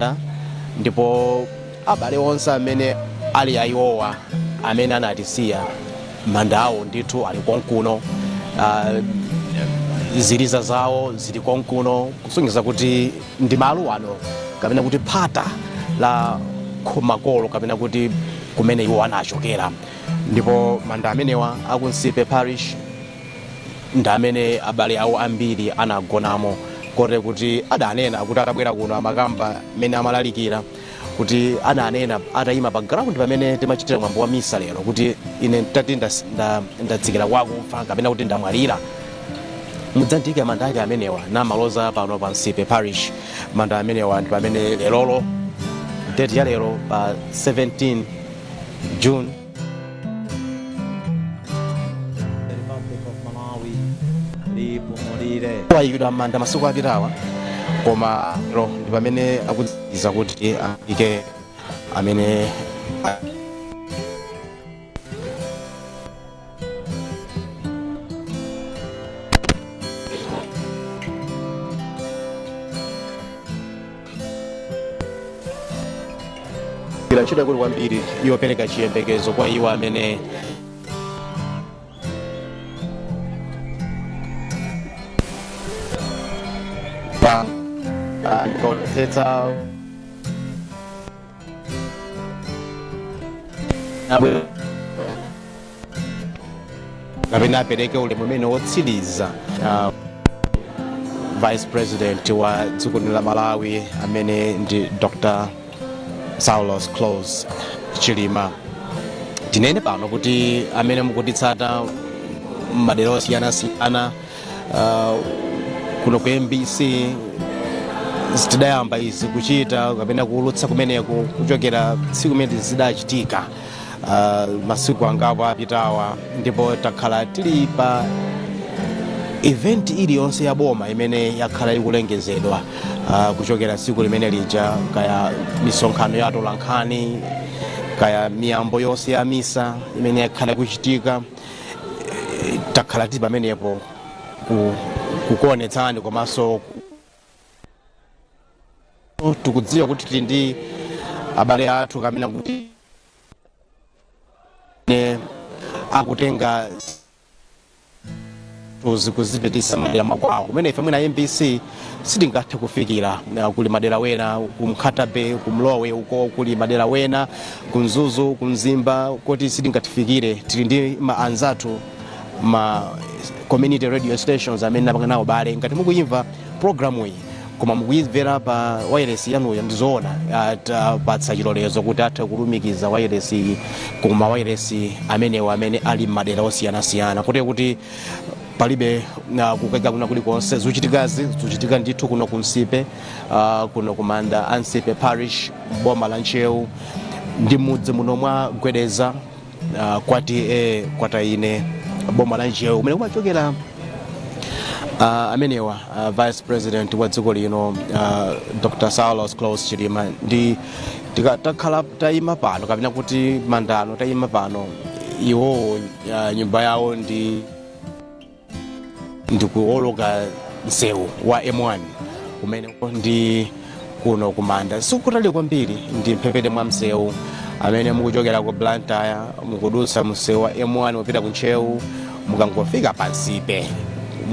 manda, ndipo abale onse amene ali ayiwowa amene anatisiya, manda awo ndithu ali konkuno, ziliza zawo zili konkuno, kusonyeza kuti ndi malo ano kapena kuti phata la makolo kapena kuti kumene iwo anachokera. Ndipo manda amenewa aku Nsipe Parish ndi amene abale awo ambiri anagonamo, kote kuti adanena kuti atabwera kuno amakamba mmene amalalikira kuti adanena atayima pa ground pamene timachitira mwambo wa misa lero kuti ine ntati ndatsikira kwakufa kapena kuti ndamwalira, mudzandiyike manda ake amenewa, namaloza pano pa Nsipe Parish. Manda amenewa ndi pamene lerolo, date ya lero pa 17 June, The Republic of Malawi lipumulire. Wayikidwa m'manda masiku apitawa, koma lero ndi pamene akudziza kuti ayike amene gwira ntchito yakulu kwambiri yopereka chiyembekezo kwa iwo amene pa ndikaonetsetsa kapena apereke ulemu umene wotsiriza vice president wa dziko lino la Malawi amene ndi Dr Saulos Klaus Chilima. Tinene pano kuti amene mukutitsata m'madera osiyanasiyana, kuno ku MBC tidayamba izi kuchita kapena kuulutsa kumeneku kuchokera tsiku limene zidachitika, masiku angapo apitawa, ndipo takhala tili pa event iliyonse ya boma imene yakhala ikulengezedwa kuchokera tsiku limene lija, kaya misonkhano ya atolankhani, kaya miyambo yonse ya misa imene yakhala ikuchitika, takhala tili pamenepo kukuonetsani. Komanso tikudziwa kuti tili ndi abale athu kapena kuti ne akutenga tuzi kuzipitisa madera makwawo kumene ife mwina MBC sitingathe kufikira. Kuli madera wena ku Nkhata Bay, ku Mlowe uko, kuli madera wena ku Mzuzu, ku Mzimba, koti sitingatifikire. Tili ndi ma anzathu ma community radio stations amene napanga nawo bale. Ngati mukuyimva programu iyi koma mukuyimvera pa wireless yanuyo, ndizoona atapatsa chilolezo kuti athe kulumikiza wireless iyi kuma wireless amenewo amene ali m'madera osiyanasiyana, kuti palibe kukayika kuna kulikonse. Zochitikazi zikuchitika ndithu kuno ku Nsipe, kuno kumanda a Nsipe Parish, boma la Ntcheu, ndi mudzi muno mwa Gwedeza, kwa T/A Kwataine, boma la Ntcheu, kumene kumachokera amenewa vice president wa dziko lino, Dr Saulos Klaus Chilima. Ndi takhala tayima pano kapena kuti mandano tayima pano, iwowo nyumba yawo ndi ndikuoloka msewu wa M1 kumene ndi kuno kumanda sikutali kwambiri, ndi mphepete mwa msewu. Amene mukuchokera ku Blantyre, mukudutsa msewu wa M1 mupita ku Ntcheu, mukangofika pansipe,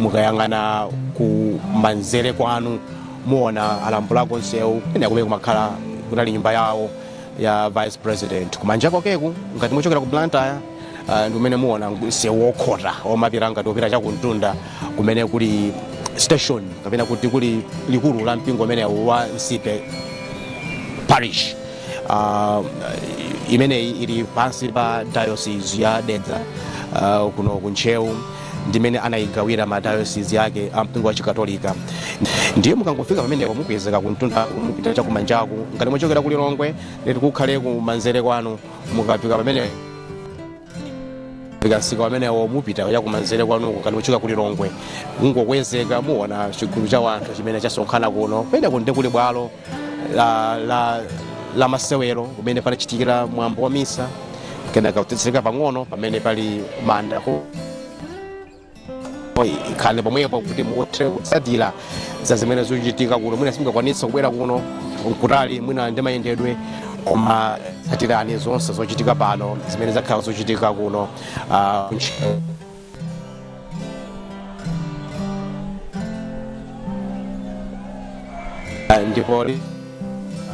mukayang'ana ku manzere kwanu muona alambulako msewu kumene kumene kumakhala kunali nyumba yawo ya vice president. Kumanja kwakeku, ngati muchokera ku Blantyre, ndi kumene muona msewu wokhota womapita ngati wopita chakumtunda, kumene kuli station kapena kuti kuli likulu la mpingo umenewu wa Nsipe Parish. Imeneyi ili pansi pa diocese ya Dedza, kuno ku Ntcheu, ndimene anayigawira ma diocese yake a mpingo wa Chikatolika. Ndiye mukangofika pamenepo mukuyezeka kumtunda mupita chakumanjaku, ngati muchokera ku Lilongwe leti kukhale kumanzere kwanu. Mukafika pamene fika msika pamenewo mupita chakumanzere kwanuko, ngati muchoka ku Lilongwe, kungokwezeka muona chigulu cha wanthu chimene chasonkhana kuno. Kumeneko ndi kuli bwalo la masewero kumene panachitikira mwambo wa misa, kenaka kutsitsika pang'ono pamene pali manda. Ikhale pomwepo kuti muthe kutsatira za zimene zikuchitika kuno. Mwina simungakwanitsa kubwera kuno, nkutali mwina ndi mayendedwe, koma tsatirani zonse zochitika pano zimene zakhala zochitika kuno. Ndipo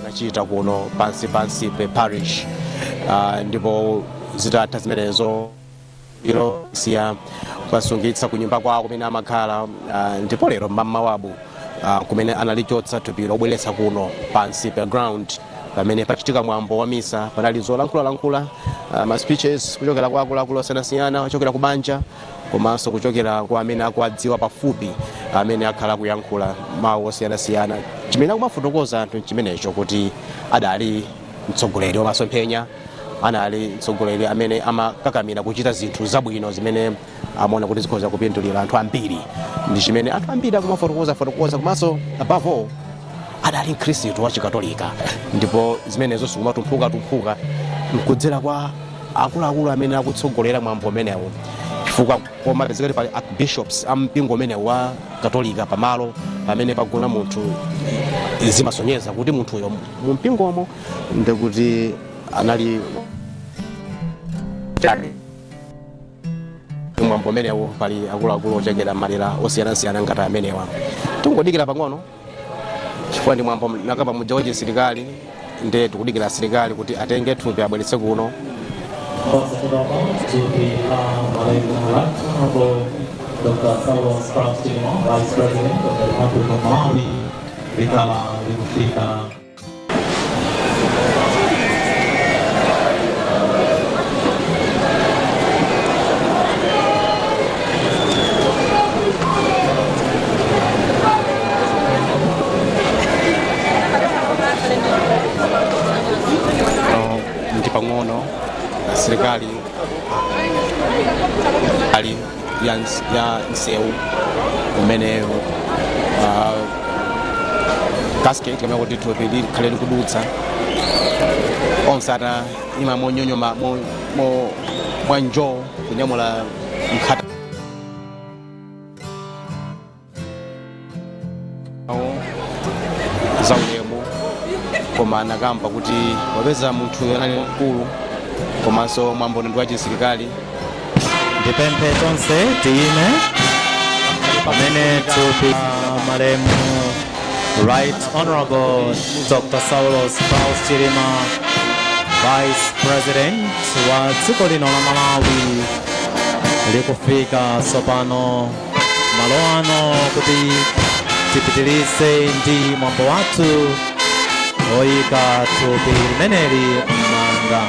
anachita kuno pansi pansi pe parish. Ndipo zitatha zimenezo ilo siya kwasungitsa kunyumba kwawo kumene amakhala. Ndipo lero mmamawabu kumene analichotsa thupi lobweretsa kuno pansi pa ground pamene pachitika mwambo wa misa. Panali zolankhulalankhula, ma speeches kuchokera kwa akuluakulu osiyanasiyana, kuchokera ku banja komanso kuchokera kwa amene akuwadziwa pafupi, amene akhala kuyankhula mawu osiyanasiyana. Chimene akumafotokoza anthu chimenecho kuti adali mtsogoleri wamasomphenya, anali mtsogoleri amene amakakamira kuchita zinthu zabwino zimene amaona kuti zikhoza kupindulira anthu ambiri. Ndi chimene anthu ambiri akumafotokoza fotokoza. Komanso, above all, adali mkhristu wa Chikatolika, ndipo zimenezo sikumathumphuka tumphuka nkudzera kwa akuluakulu amene akutsogolera mwambo umenewu, chifukwa komapezeka kuti pali archbishops a mpingo umenewu wa Katolika pamalo pamene pagona munthu, zimasonyeza kuti munthuyo mu mpingomo ndikuti anali mwambo umenewu. Pali akuluakulu ochokera madera osiyanasiyana ngati amenewa. Tingodikira pang'ono chifukwa ndi mwambo nakamba muja wa chisilikali, ndiye tikudikira asilikali kuti atenge thupi abweretse kuno. Thupi la malemu Right Honorable Dr. Saulos Klaus Chilima, Vice President of the Republic of Malawi, likhala likufika. No, ndi pang'ono asilikali ali ya msewu umene casket kapena kuti thupi likhale likudutsa, onse atayima monyonyoma mwanjo kunyamula mkhata zaulemu. Koma anakamba kuti wapeza munthu anali mkulu komanso mwambo ndi wa chisilikali. Ndipemphe tonse tiyime pamene thupi la malemu Right Honorable Dr. Saulos Klaus Chilima, Vice President wa dziko lino la Malawi, likufika tsopano malo ano kuti tipitirize ndi mwambo wathu oyika thupi limeneli m'manda.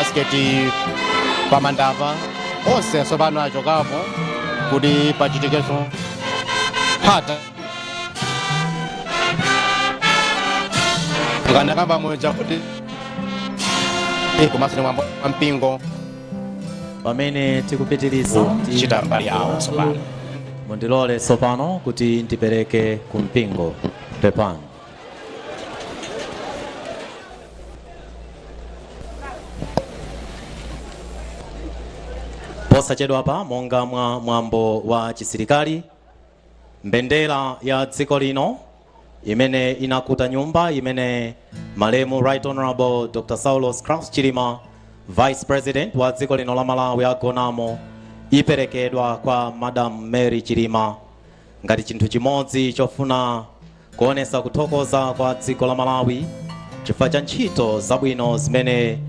Basiketi pamandapa onse tsopano achokapo kuti pachitikenso phata ngandakamba moja kuti komanso ndi mwambo wa mpingo. Pamene tikupitiriza Kuchita mbali yawo tsopano. Mundilole tsopano kuti ndipereke ku mpingo, pepani. Posachedwapa, monga mwa mwambo wa chisilikali, mbendera ya dziko lino imene inakuta nyumba imene malemu Right Honorable Dr. Saulos Klaus Chilima, Vice President wa dziko lino la Malawi, agonamo, iperekedwa kwa Madam Mary Chilima ngati chinthu chimodzi chofuna kuonesa kuthokoza kwa dziko la Malawi chifukwa cha ntchito zabwino zimene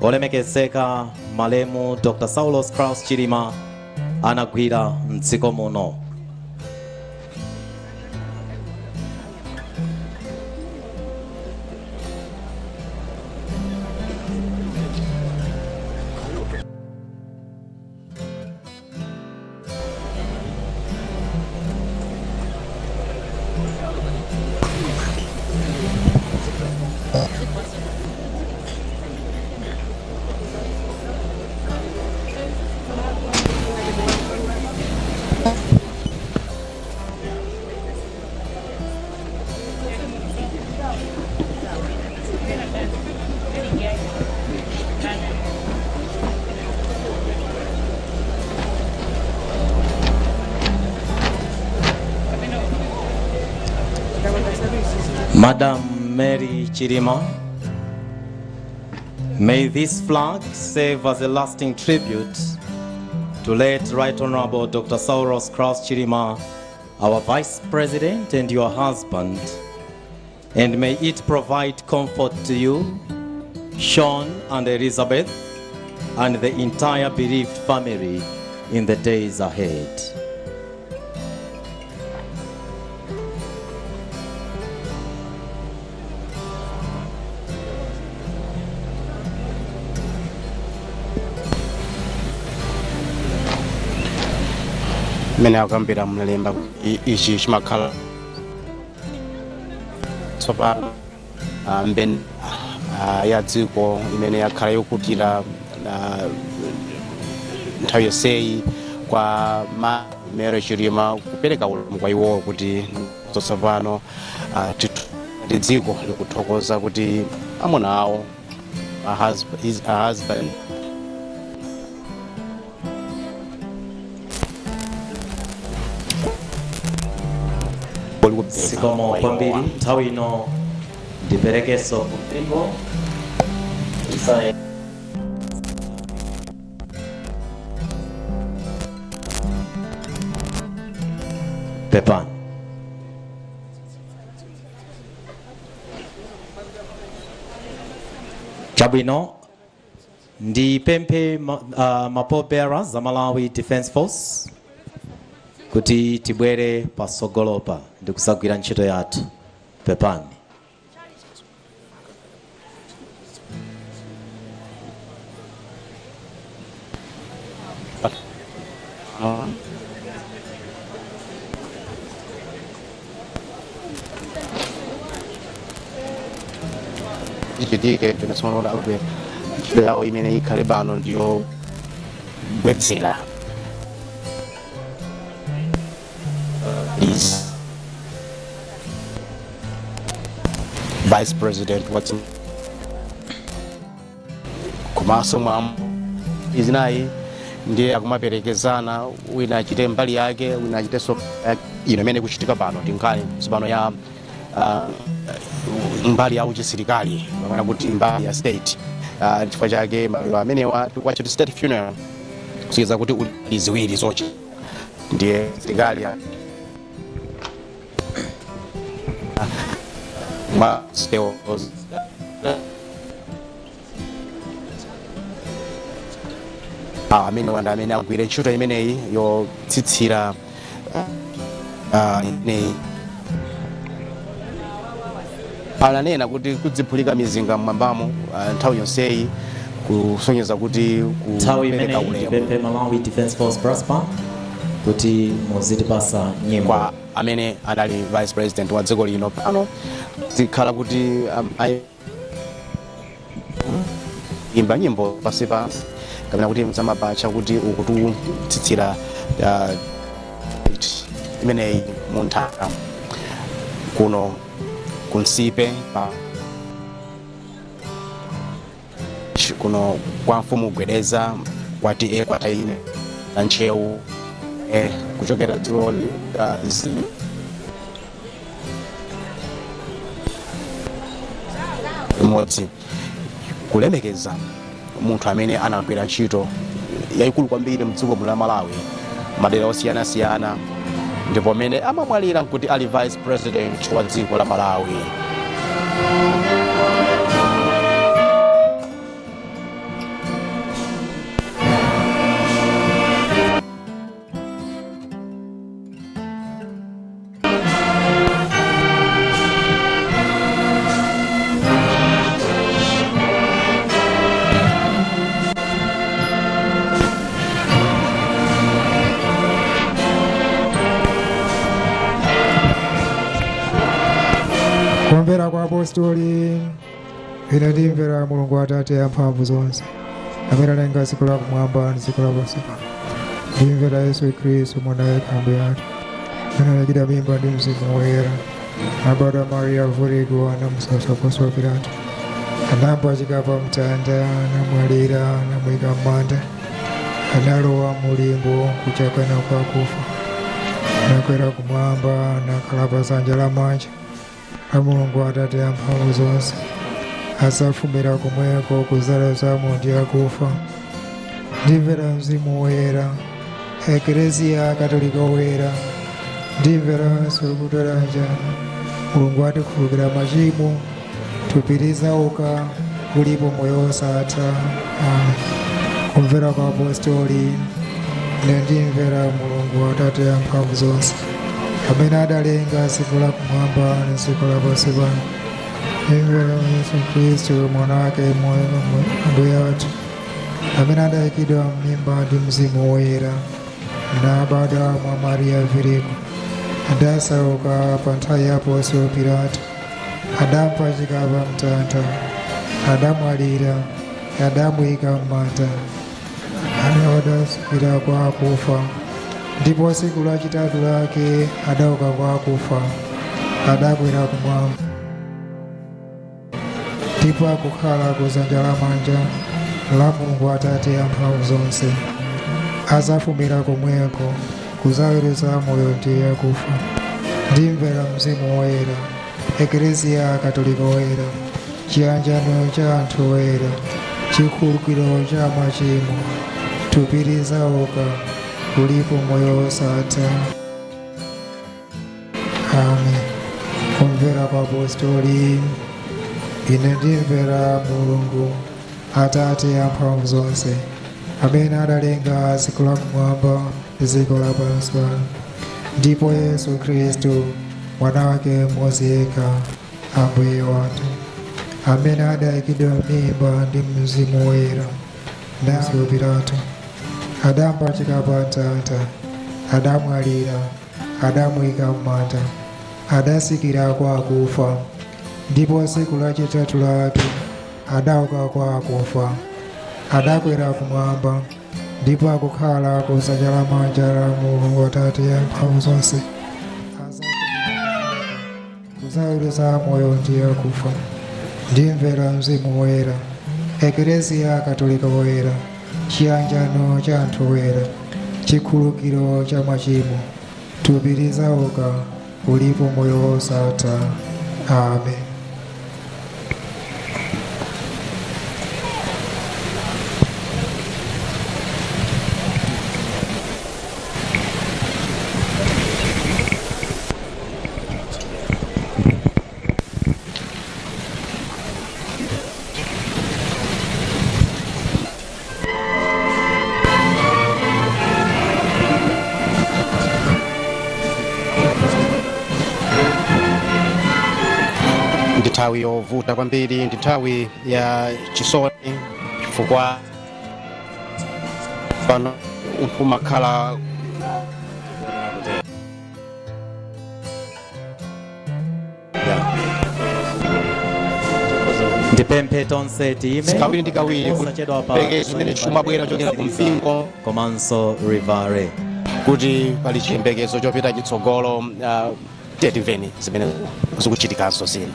olemekezeka malemu Dr. Saulos Klaus Chilima anagwira mdziko muno. Madam Mary Chilima, may this flag serve as a lasting tribute to late Right Honorable Dr. Saulos Klaus Chilima, our Vice President and your husband, and may it provide comfort to you, Sean and Elizabeth, and the entire bereaved family in the days ahead. Mmene akambira mlemba, ichi chimakhala tsopano mbendera ya dziko imene yakhala yokutira nthawi yonseyi kwa ma Mary Chilima, kupereka ulemu kwa iwowo kuti tsopano ndi dziko likuthokoza kuti amuna awo, a husband, a husband Zikomo kwambiri. Nthawi ino ndiperekenso kumpingo. Pepani. Chabwino, ndipemphe ma pallbearers za Malawi Defence Force kuti tibwere pasogolopa ndi kusagwira ntchito yathu. Pepani. Ichitike tinasonola kuti ntchito yawo imene ikhale pano ndiyo gwetsera is Vice President what's komanso mwa izinayi ndiye akumaperekezana, wina achite mbali yake, wina achitenso ino. Imene ikuchitika pano ndi nkhani tsopano ya mbali ya uchisilikali, kapena kuti mbali ya state. Chifukwa chake maliro amenewa tikuwatcha state funeral, kusonyeza kuti uli ziwiri zochi ndiye silikali mwa skills amene wanda amene agwire ntchito imeneyi yotsitsira imeneyi. Ananena kuti kudziphulika mizinga mmwambamo nthawi yonseyi. Kusonyeza kuti Nthawi kupereka imeneyi ulemu tipemphe Malawi Defence Force Brass Band kuti muzitipasa nyimbo kwa amene anali vice president wa dziko lino. Pano zikhala kuti imba nyimbo pasi pa kapena kuti mzamapacha kuti ukututsitsira imeneyi munthaka kuno kunsipe pa kuno kwa mfumu Gwedeza kwati e kwataine na Ntcheu kuchokera dzulo imodzi kulemekeza munthu amene anagwira ntchito yayikulu kwambiri mdziko muno la Malawi, madera osiyanasiyana, ndipo amene amamwalira nkuti ali vice president wa dziko la Malawi. Kumvera kwa apostoli. Ine ndimvera Mulungu Atate amphamvu zonse, amene analenga dziko lakumwamba ndi dziko lapansi pano. Ndimvera Yesu Khristu, mwana yekha Ambuye athu, amene anayikidwa mimba ndi Mzimu Woyera, anabadwa Mariya Virigo, anamusautsa Ponsiyo Pilato, anamupachika pa mtanda, anamwalira, anamuyika m'manda, analowa mulimbo kuchokera kwa akufa, anakwera kumwamba, anakhala pa dzanja lamanja la Mulungu Atate amphamvu zonse, adzafumira komweko kudzaweruza amoyo ndi akufa. Ndimvera Mzimu Woyera, Ekleziya Katolika Woyera, ndimveranso kutolanjana, Mulungu atikhululukira machimo, thupi lidzauka, ulipo moyo wosatha. Amen. Kumvera kwa apostoli. Ine ndimvera Mulungu Atate amphamvu zonse, amene adalenga dziko lakumwamba ndi dziko lapansi pano. Ndimvera Yesu Khristu, mwana wake moyo Ambuye athu, amene adayikidwa m'mimba ndi Mzimu Woyera, nabadwa mwa Mariya Virigo, adasauka pa nthawi ya Ponsiyo Pilato, adampachika pa mtanda, adamwalira, adamuyika m'manda, adatsikira kwa akufa, ndipo tsiku lachitatu lake adauka kwa akufa, adakwera kumwamba, ndipo akukhala ku dzanja lamanja la Mulungu Atate amphamvu zonse. Adzafumira komweko kudzaweruza amoyo ndi akufa. Ndimvera Mzimu Woyera, Ekleziya Katolika Woyera, chiyanjano cha anthu oyera, chikhululukiro cha machimo, thupi lidzauka, ulipo moyo wosatha. Amen. Kumvera kwa apostoli. Ine ndimvera Mulungu Atate amphamvu zonse, amene adalenga dziko lakumwamba ndi dziko lapansi pano, ndipo Yesu Khristu, mwana wake mmodzi yekha, Ambuye wathu, amene adayikidwa mimba ndi Mzimu Woyera, ndi Pilato, adampachika pa mtanda, adamwalira, adamuyika m'manda, adatsikira kwa akufa, ndipo tsiku lachitatu lake adauka kwa akufa, adakwera kumwamba, ndipo akukhala ku dzanja lamanja la Mulungu Atate amphamvu zonse, kudzaweruza amoyo ndi akufa. Ndimvera Mzimu Woyera, Ekleziya Katolika Woyera, chiyanjano cha anthu oyera, chikhululukiro cha machimo, thupi lidzauka, ulipo moyo wosatha. Amen. Ndi nthawi yovuta kwambiri, ndi nthawi ya chisoni. Chifukwa pano umakhala Ndipemphe tonse tiyime. Kawiri ndi kawiri Osachedwa pa peke chimene chimabwera kuchokera ku mpingo komanso Rivare kuti pali chiyembekezo chopita chitsogolo. Tiye timveni zimene zikuchitikanso zina.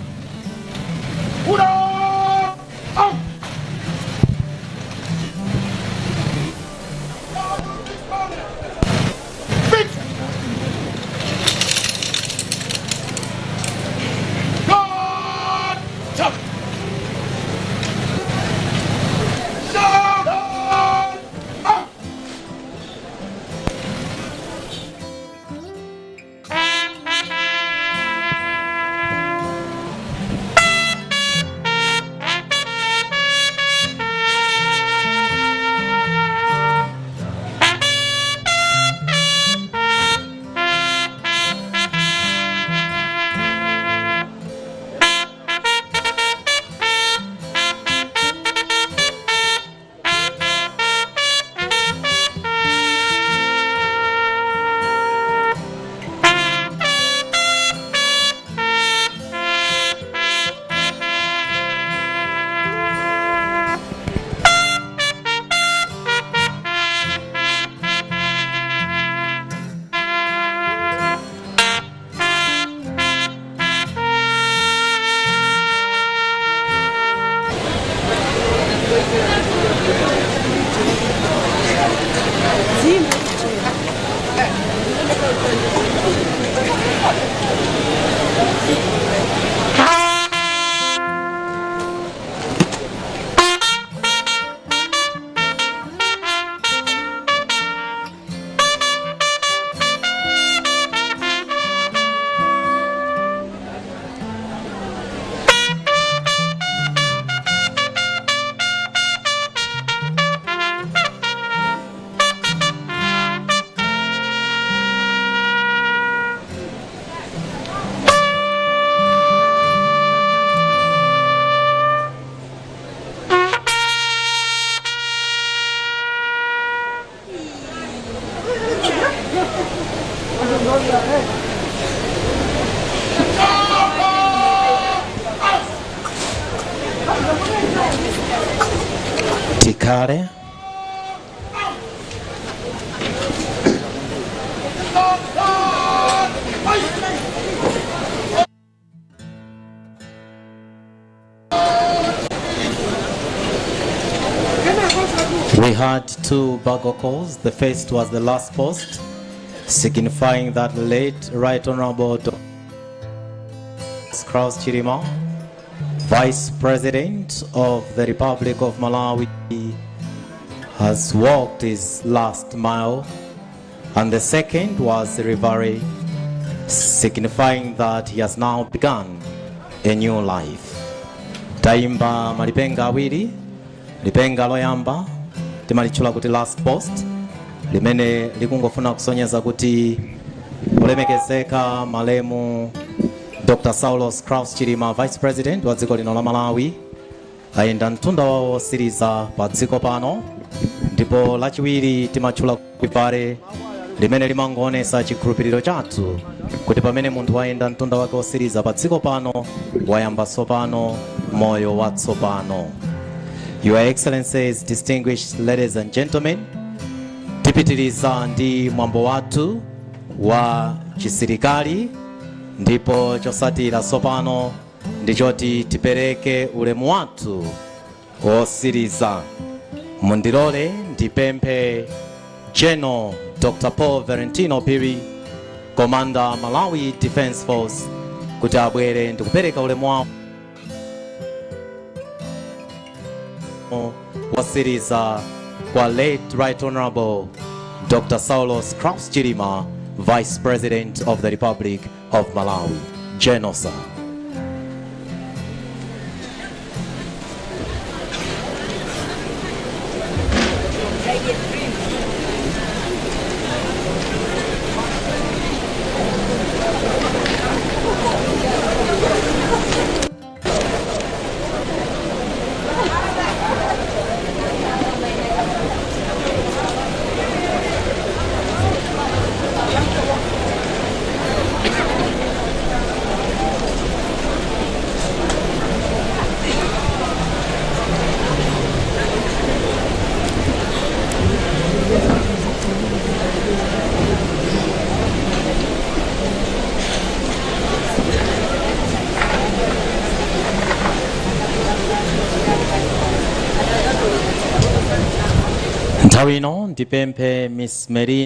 Tikhale. We had two bugle calls. The first was the last post, signifying that late Right Honorable Dr. Saulos Chilima, Vice President of the Republic of Malawi, has walked his last mile. And the second was Rivare, signifying that he has now begun a new life. Taimba malipenga awiri. Lipenga loyamba timalitchula kuti last post, limene likungofuna kusonyeza kuti kulemekezeka malemu Dr. Saulos Klaus Chilima, Vice President wa dziko lino la Malawi, ayenda mtunda wawo wosiriza pa dziko pano. Ndipo lachiwiri timatchula Rivare, limene limangoonesa chikhulupiriro chathu kuti pamene munthu wayenda mtunda wake wosiriza pa dziko pano, wayamba tsopano moyo watsopano. Your Excellencies, distinguished ladies and gentlemen, tipitiriza ndi mwambo wathu wa chisilikali, ndipo chosatira tsopano ndichoti tipereke ulemu wathu wosiriza. Mundilole ndipemphe General Dr. Paul Valentino Phiri, Commander Malawi Defense Force, kuti abwere ndikupereka ulemu wawo wosiriza kwa late Right Honorable Dr. Saulos Klaus Chilima, Vice President of the Republic of Malawi. General, sir. Nthawi ino ndipemphe Miss Mary.